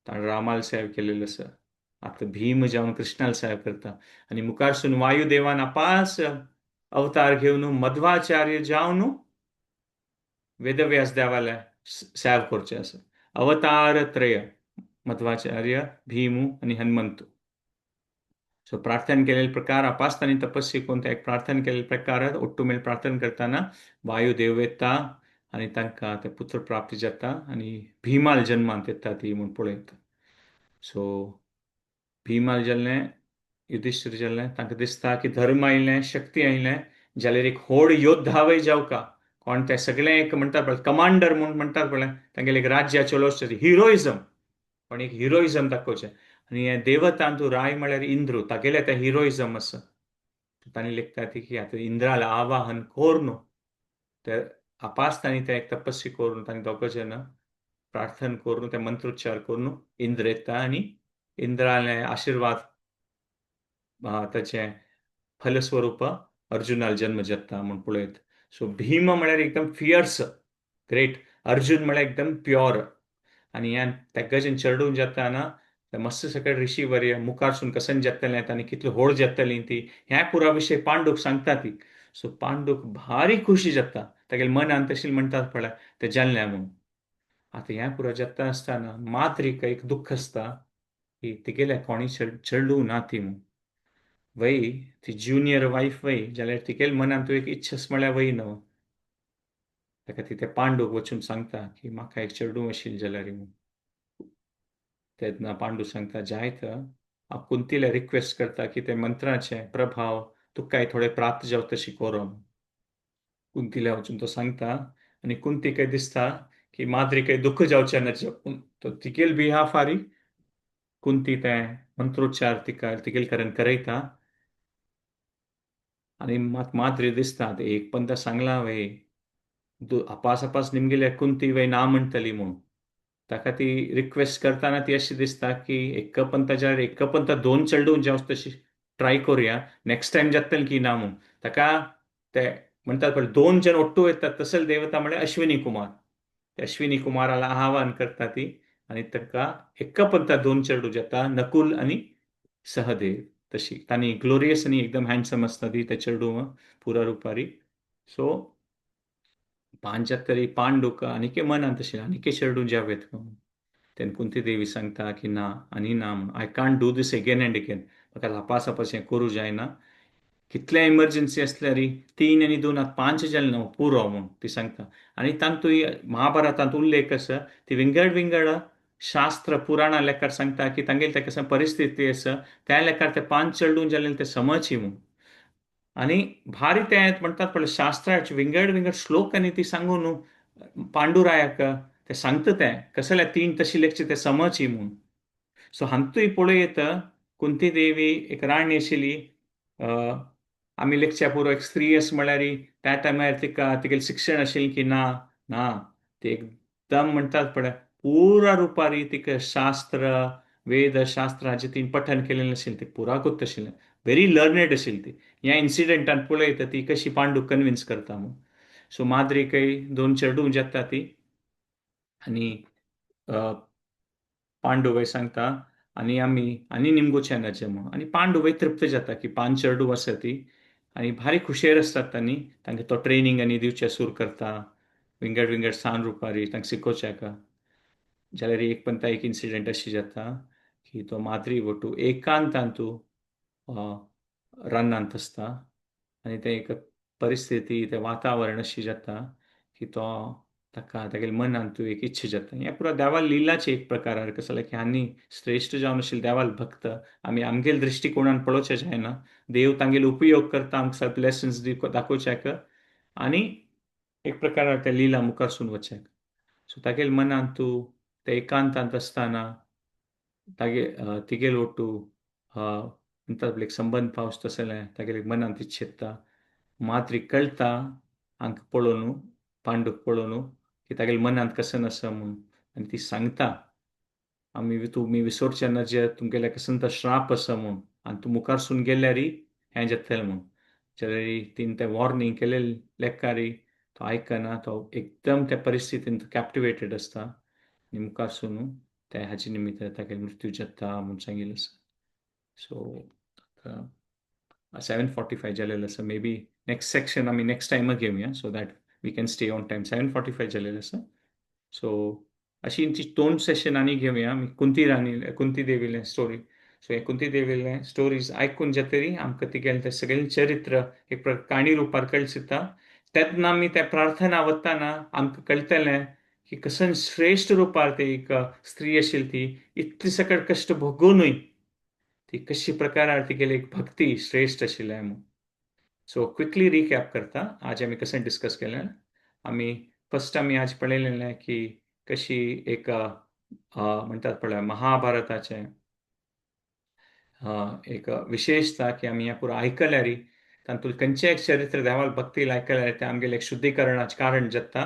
ताणें रामाल सेव केलेलो आसा. आतां भीम जावन कृष्णाल सेव करता. आनी मुखारसून वायुदेवान अपास अवतार घेवन मध्वाचार्य जावन वेदव्यास देवाले सेव करचें आसा. अवतार त्रय, मध्वाचार्य, भीमू आनी हनुमंत. सो प्रार्थना केलेले प्रकार आपास तांणी तपस्वी करून एक प्रार्थना केलेले प्रकार ओट्टू मेळ प्रार्थना करतना वायुदेव येता आनी तांकां ते पुत्र प्राप्ती जाता आनी भीमाल जन्मांत येता ती म्हूण पळयता. सो भीमाल जाल्लें, युधिश्ठीर जाल्लें, तांकां दिसता की धर्म आयलें, शक्ती आयलें जाल्यार एक व्हड योद्धा वय जावका कोण ते सगळें एक म्हणटात पळय कमांडर म्हूण म्हणटात पळय, तांगेलें एक राज्य चलोवचें हिरोइजम, पण एक हिरोइजम दाखोवचें. आनी हें देवतांतू राय म्हळ्यार इंद्रू, तागेलें तें हिरोइजम आसा. तांणी लेखता ती की आतां इंद्राला आवाहन करून ते आपास तांणी तें एक तपस्वी करून तांणी दोग जाण प्रार्थना करून ते मंत्रोच्चार करून इंद्र येता आनी इंद्राले आशिर्वाद ताचें फलस्वरूप अर्जुनाल जन्म जाता म्हूण पळयत. सो भीम म्हळ्यार एकदम फियर्स ग्रेट, अर्जुन म्हळ्यार एकदम प्योर. आनी ह्या तेगाच्यान चेडून जाता ना ते मस्त सगळे ऋषी वर्य मुखारसून कसन जातलें आनी कितले होड जातली ती ह्या पुरा विशय पांडूक सांगता ती. सो पांडूक भारी खुशी जाता, तागेले मनान तशें म्हणटात पळय तें जाल्लें म्हूण. आतां हें पुरो जाता आसतना माद्रीक एक दुख्ख आसता की तिगेल्या कोणी चेडूं ना ती म्हूण. वय ती ज्युनियर वायफ वय जाल्यार तिगेले मनांत एक इच्छा म्हळ्यार वय न्हू. ताका ती त्या पांडूक वचून सांगता की म्हाका एक चेडूं आशिल्लें जाल्यार म्हूण. तेन्ना पांडू सांगता जायत हांव कुंतीला रिक्वेस्ट करता की ते मंत्राचे प्रभाव तुकाय थोडे प्राप्त जावं तशी करो. कुंतीला वचून तो सांगता आनी कुंतीकय दिसता की माद्रीकय दुख्ख जावचें ना, तो तिगेल बिहाफारी कुंती तें मंत्रोच्चार तिका तिगेल करण करयता. आनी मात माद्री दिसता ते एक पंदा सांगला वय अपास अपास निमगेल्या कुंती वय ना म्हणटली म्हूण. ताका ती रिक्वेस्ट करतना ती अशी दिसता की एक पंता जाल्यार एक पंता दोन चेडूं जावं तशी ट्राय करुया, नेक्स्ट टायम जातलें की ना म्हूण. ताका ते म्हणटात पळय दोन जण ओट्टू येतात तसले देवता म्हळ्यार अश्विनी कुमार. अश्विनी कुमाराला आवाहन करता ती आनी ताका एका पंता दोन चेडूं जाता, नकुल आनी सहदेव. तशी तांणी ग्लोरियस आनी एकदम हँडसम आसता ती ते चेडूं पुरा रुपारी. सो पांच तरी पांडुक आनीक मनांत तशें आनीक चेडूं जावेत तेन्ना कुंती देवी सांगता की ना आनी ना म्हूण, I can't do these again and again, म्हाका लपास अपास हें करूं जायना. कितले इमर्जन्सी आसल्यार 3 आनी 2 आतां 5 जालें न्हू पुरो म्हूण ती सांगता. आनी तातूंत महाभारतांत उल्लेख आसा ती विंगड विंगड शास्त्र पुराणां लेखार सांगता की तांगेली ते कशें परिस्थिती आसा त्या लेखार ते 5 चेडूं जालें ते समजची म्हूण. आनी भारी तें म्हणटात पळय शास्त्राचे विंगड विंगड श्लोक आनी ती सांगून पांडुरायाक ते सांगता तें कसले 3 तशी लेखचे ते समजची म्हूण. सो हातूंय पळयत कुंती देवी एक राणी आशिल्ली, आमी लेखच्या पुरो एक स्त्री अशें म्हळ्यार त्या टायमार तिका तिगेलें शिक्षण आशिल्लें की ना ना ती एकदम म्हणटात पळय पुरा रुपारी तिका शास्त्र वेद शास्त्र हाचें तिणें पठन केलेलें आशिल्लें, ती पुरा गोत आशिल्लें, व्हेरी लर्नेड आशिल्ली ती. ह्या इन्सिडंटान पळयता ती कशी पांडूक कन्विन्स करता म्हूण. सो माद्रीकय 2 चेडूं जाता ती आनी पांडू सांगता आनी आमी आनी निमगोचे नजे म्हणून. आनी पांडू तृप्त जाता की पांच चेडूं आसा ती आनी भारी खुशेर आसतात तांणी. तांकां तो ट्रेनींग आनी दिवचें सूर करता, विंगड विंगड सान रुपारी तांकां शिकोवचें. जाल्यार एक पंता एक इन्सिडंट अशी जाता की तो माद्री वटू एकांतांतू रानांत आसता आनी तें एक परिस्थिती, तें वातावरण अशी जाता की तो ताका तागेल्या मनांत एक इच्छा जाता. हें पुरा देवाल लिलाचे एक प्रकार कसो जाल्यार की आनी श्रेश्ठ जावन आशिल्ले देवाल भक्त आमी आमगेले दृश्टिकोणान पळोवचें जायना. देव तांगेलो उपयोग करता आमकां सगळे लेसन्स दाखोवच्याक आनी एक प्रकार त्या लिला मुखारसून वचच्याक. सो तागेले मनांत ते एकांतांत आसतना तागे तिगेल ओटू म्हणटात एक संबंद पावस तसलें तागेले मनांत इच्छेता. माद्री कळटा हांकां पळोवन, पांडूक पळोवन की तागेले मनांत कसन आसा म्हूण. आनी ती सांगता आमी तुमी विसरचे ना जे तुमगेल्या कसन तो श्राप आसा म्हूण आनी तूं मुखारसून गेल्यार हें जातलें म्हूण. जाल्यार तिणें तें वॉर्निंग केलें लेखारी तो आयकना, तो एकदम त्या परिस्थितीन तो कॅप्टिवेटेड आसता आनी मुखारसून त्या हाचे निमित्त तागेलो मृत्यू जाता म्हूण सांगिल्लें आसा. सो 7:45 जालेलें आसा. मे बी नेक्स्ट सेक्शन आमी नेक्स्ट टायम घेवया so that we can stay on time. 7:45 जालेलें आसा. सो अशी ती दोन सेशन आनी घेवया आमी. कुंती राणी, कुंती देवीलें स्टोरी. सो हे कुंती देवीलें स्टोरीज आयकून जातरी आमकां तिगेलें तें सगळें चरित्र एक काणी रुपार कळसिता. तेन्ना आमी त्या प्रार्थना वतना आमकां कळटलें की कसन श्रेश्ठ रुपार ती एक स्त्री आशिल्ली, ती इतली सकट कश्ट भोगूनय ती कशी प्रकारार तिगेली एक भक्ती श्रेश्ठ आशिल्लें म्हूण. सो क्विकली रिकॅप करता आज आमी कशें डिस्कस केलें. आमी फर्स्ट आमी आज पळयलें की कशी एक म्हणटात पळय महाभारताचें एक विशेषता की आमी हें पुरो आयकल्यार, तातूंत खंयचें एक चरित्र देवाल भक्ती आयकल्यार तें आमगेलें एक शुद्धीकरणाचें कारण जाता.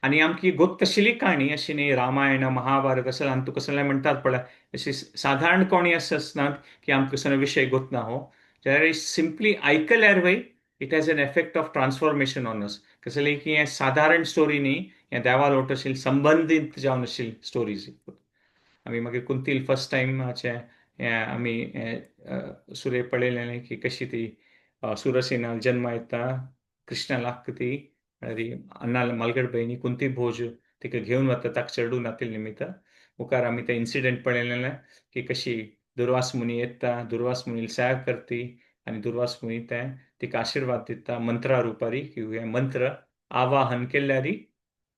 आनी आमची गोक्त आशिल्ली काणी अशी न्ही रामायण महाभारत अशें आनी तुका कसलें म्हणटात पळय अशी सादारण कोणी अशें आसनात की आमकां कसलो विशय गोत ना हो. जाल्यार सिंपली आयकल्यार वय it has an effect of transformation on us. कसलें की हें सादारण स्टोरी न्ही, हें देवा लोट आशिल्ली संबंदीत जावन आशिल्ली स्टोरीज. आमी मागीर कुंतील फर्स्ट टायमाचें हें आमी सुरे पळयलें की कशी ती सुरसेना जन्मा येता, कृष्णा लागता ती अण्णा मालगड भयणी कुंती भोज तिका घेवन वता ताका चेडूं नातील निमित्त. मुखार आमी ते इन्सिडंट पळयलें की कशी दुर्वास मुनी येता, दुर्वास मुनी सेव करती आनी दुर्वास मुनी ते तिका आशिर्वाद दिता मंत्रा रुपारी की हे मंत्र आवाहन केल्यारी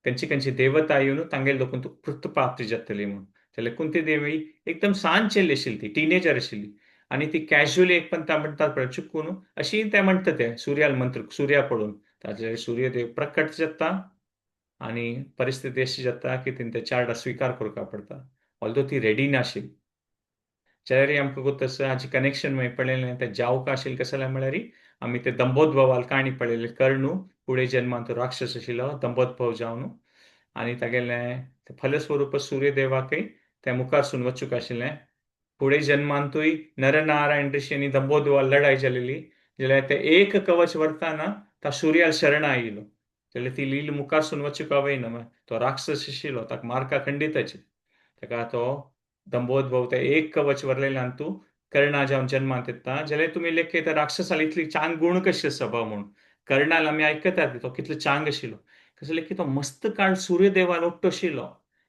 खंयची खंयची देवता येवन तांगेले लोकून तुका पृथ्वी प्राप्ती जातली म्हूण. जाल्यार कुंती देवी एकदम सान चेल्ली आशिल्ली, ती टिनेजर आशिल्ली आनी ती कॅज्युअली एक पण म्हणटात पळय चुकून अशी ते म्हणटा ते सुर्याल मंत्र सुर्या पळोवन ताचेर सूर्यदेव प्रकट जाता आनी परिस्थिती अशी जाता की तिणें ते चार्डा स्विकार करपाक पडटा ऑल्दो ती रेडी नाशिल्ली. जाल्यार आमकां गोत आसा हाचें कनेक्शन मागीर पळयलें तें जावका आशिल्लें कशें जालें म्हळ्यार आमी ते दंबोद्भवाल काणी पळयली. कर्णू फुडें जन्मान तो राक्षस आशिल्लो दंबोद्भव जावन आनी तागेलें फलस्वरूप सूर्यदेवाकय ते मुखारसून वचूंक आशिल्लें. फुडें जन्मांतूय नरनारायण ऋषी आनी दंबोद्भवाल लढाई जालेली जाल्यार ते एक कवच व्हरतना ता सूर्याल शरण आयिल्लो. जाल्यार ती लील मुखारसून वचूंक वयना, तो राक्षस आशिल्लो ताका मारका खंडीत ताका तो दंबोद्भव ते एक कवच व्हरलेल्यान तूं कर्णा जावन जन्मांत येता. जाल्यार तुमी लेखयता राक्षसाल इतली चांग गुण कशी आसा बा म्हूण. कर्णाल आमी आयकतात तो कितलो चांग आशिल्लो, कसो की तो मस्त काळ सूर्यदेवाल ओट्टो आशिल्लो.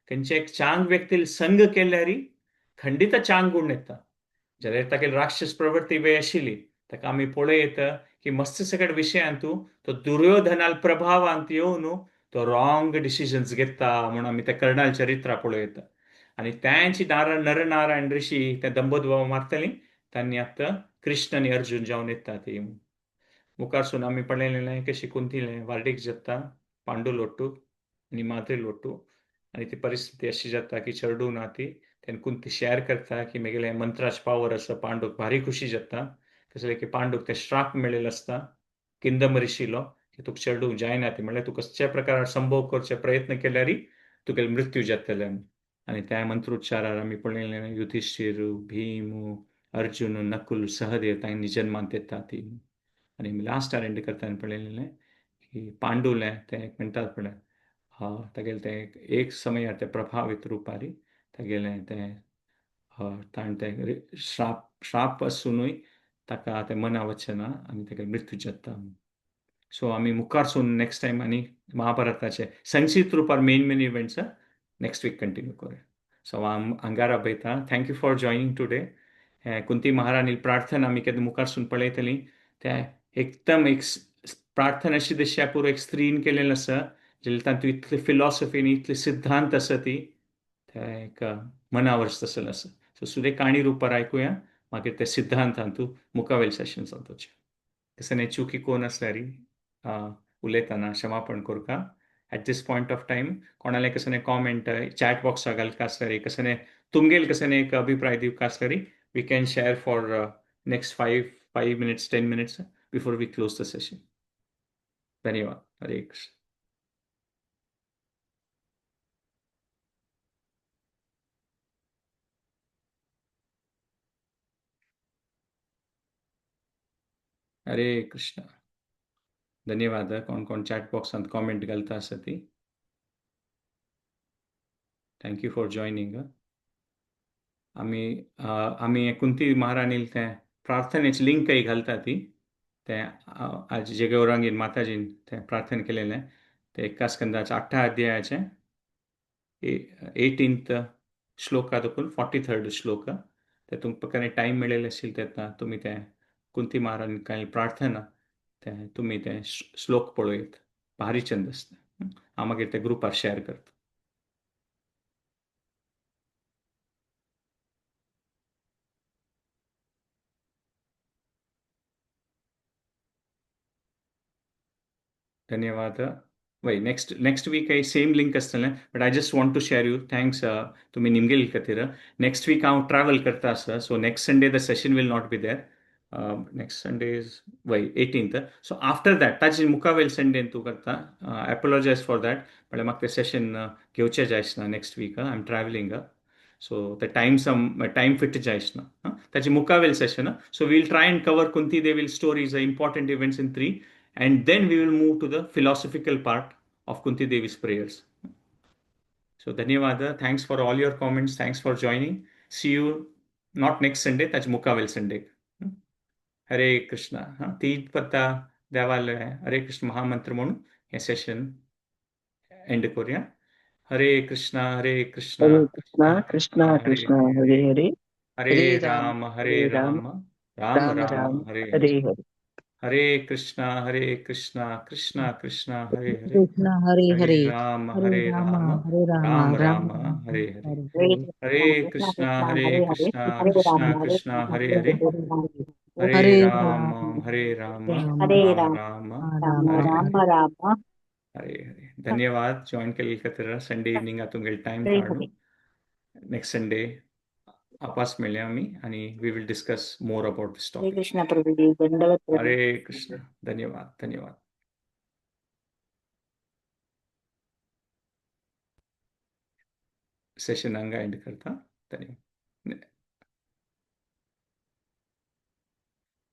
खंयच्या एक चांग व्यक्ती संग केल्यार खंडीत चांग गुण येता. जाल्यार तागेली राक्षस प्रवृत्ती वेळ आशिल्ली ताका आमी पळयत की मस्त सगळे विशयांत तो दुर्योधनाल प्रभावांत येवन तो रॉंग डिसिजन्स घेता म्हणून आमी त्या कर्णाल चरित्रा पळयता. आनी त्यांची नरनारायण ऋषी त्या दंबोद्भव मारतली तांणी आतां कृष्ण आनी अर्जुन जावन येता ती. मुखारसून आमी पळयलें कशी कुंतीलें वार्डीक जाता पांडू लोटू आनी माद्री लोटू आनी ती परिस्थिती अशी जाता की चेडूं ना ती तेन्ना कुंती शेअर करता की मेगेले मंत्राच पावर आसा. पांडूक भारी खुशी जाता कसलें की पांडूक ते श्राप मेळिल्लो आसता किंदम ऋषीलो की तुका चेडूं जायना ती, म्हणल्यार तुका कसल्या प्रकारान संभोग करचे प्रयत्न केल्यार तुगेले मृत्यू जातले. आनी त्या मंत्रोच्चारार आमी पळयलें युधिश्ठीर, भीम, अर्जुन, नकुल, सहदेव तांणी जन्मांत येता ती. आनी लास्ट एंड करतना पळयलें की पांडुलें तें एक म्हणटात पळय हा तागेलें तें एक समयार ते प्रभावीत रुपारी तेगेलें तें ताणें तें श्राप श्राप आसुनूय ताका तें मना वचना आनी तेगेलो मृत्यू जाता. सो आमी मुखारसून नेक्स्ट टायम आनी महाभारताचे संक्षिप्त रुपार main main events next week continue करूया. सो हांव हांगार आपयता. Thank you for joining today. Kunti महाराणी प्रार्थना आमी केन्ना मुखारसून पळयतली. ते एकदम एक प्रार्थना अशी दशा पुरो एक स्त्रीन केलेलें आसा, जाल्यार तातूंत इतली फिलॉसफी आनी इतले सिद्धांत आसा ती ते एक मनावर तसलें आसा. सो सुद्दां काणी रुपार आयकुया, मागीर ते सिद्धांत हातूंत मुखावेल सेशन जावचें. तशें चुकी कोण आसल्यार उलयतना क्षमापण करका. At this point of time कोणाले कसने कॉमेंट चॅट बॉक्सा घालका आसल्यार, कसने तुमगेल कसने एक अभिप्राय दिवका आसल्यार, we can share for next 5 minutes, 10 minutes before we close the session. धन्यवाद. हरे कृष्ण. हरे कृष्ण. धन्यवाद. कोण कोण चॅट बॉक्सांत कॉमेंट घालता आसा ती, thank you for joining. आमी आमी कुंती महाराणील तें प्रार्थनेची लिंकय घालता ती. तें आज जे गौरांगीन माताजीन तें प्रार्थना केलेलें तें एका स्कंदाच्या 8 अध्यायाचें 18th श्लोका देखून 43rd श्लोक. ते तुमकां टायम मेळिल्लें आशिल्लें तेन्ना तुमी तें कुंती महाराणी कांय प्रार्थना तें तुमी तें श्लोक पळयत, भारी चंद आसता. हांव मागीर ते ग्रुपार शेअर करता. धन्यवाद. वय, next next week same link आसतलें, but I just want to share you. Thanks तुमी निमगेल खातीर. नेक्स्ट वीक हांव ट्रॅवल करता आसा, so next Sunday the session will not be there. Next Sunday is वय 18th, so after that ताजे मुखावेल Sunday तूं करता. एपोलॉजायज फॉर that, म्हळ्यार म्हाका तें सेशन घेवचें जायना next week. I am travelling, so the time some time fit जायना ताजे मुखावेल session. So we'll try and cover Kunti Devi stories, important events in three, and then we will move to the philosophical part of Kunti Devi's prayers. So धन्यवाद. Thanks for all your comments. Thanks for joining. See you not next Sunday, ताजे मुखावेल Sunday. हरे कृष्ण. हां, ती पत्ता देवाल हरे कृष्ण महामंत्र म्हणून हे Seshan and करूया. हरे कृष्ण हरे कृष्ण हरे कृष्णा कृष्णा हरे कृष्णा हरे हरे, हरे हरे राम राम हरे हरे राम राम राम राम राम राम हरे हरे हरे. हरे. हरे कृष्णा हरे कृष्णा कृष्णा कृष्णा हरे हरे, कृष्ण हरे हरे हरे, राम हरे हरे राम राम हरे राम राम राम राम राम हरे हरे. हरे हरे हरे, कृष्णा हरे कृष्णा कृष्णा कृष्णा हरे हरे, हरे हरे राम राम हरे राम राम हरे राम राम राम राम हरे राम हरे राम हरे हरे. धन्यवाद जॉईन केले खातीर. संडे इवनिंग तुमगेले टायम हरे काडून हरे. नेक्स्ट संडे आपास मेळया आमी आनी we will discuss more about this Hare topic. Krishna Prabhuji, दंडवत प्रणाम. हरे कृष्ण. धन्यवाद धन्यवाद. सेशन हांगा एंड करता. धन्यवाद.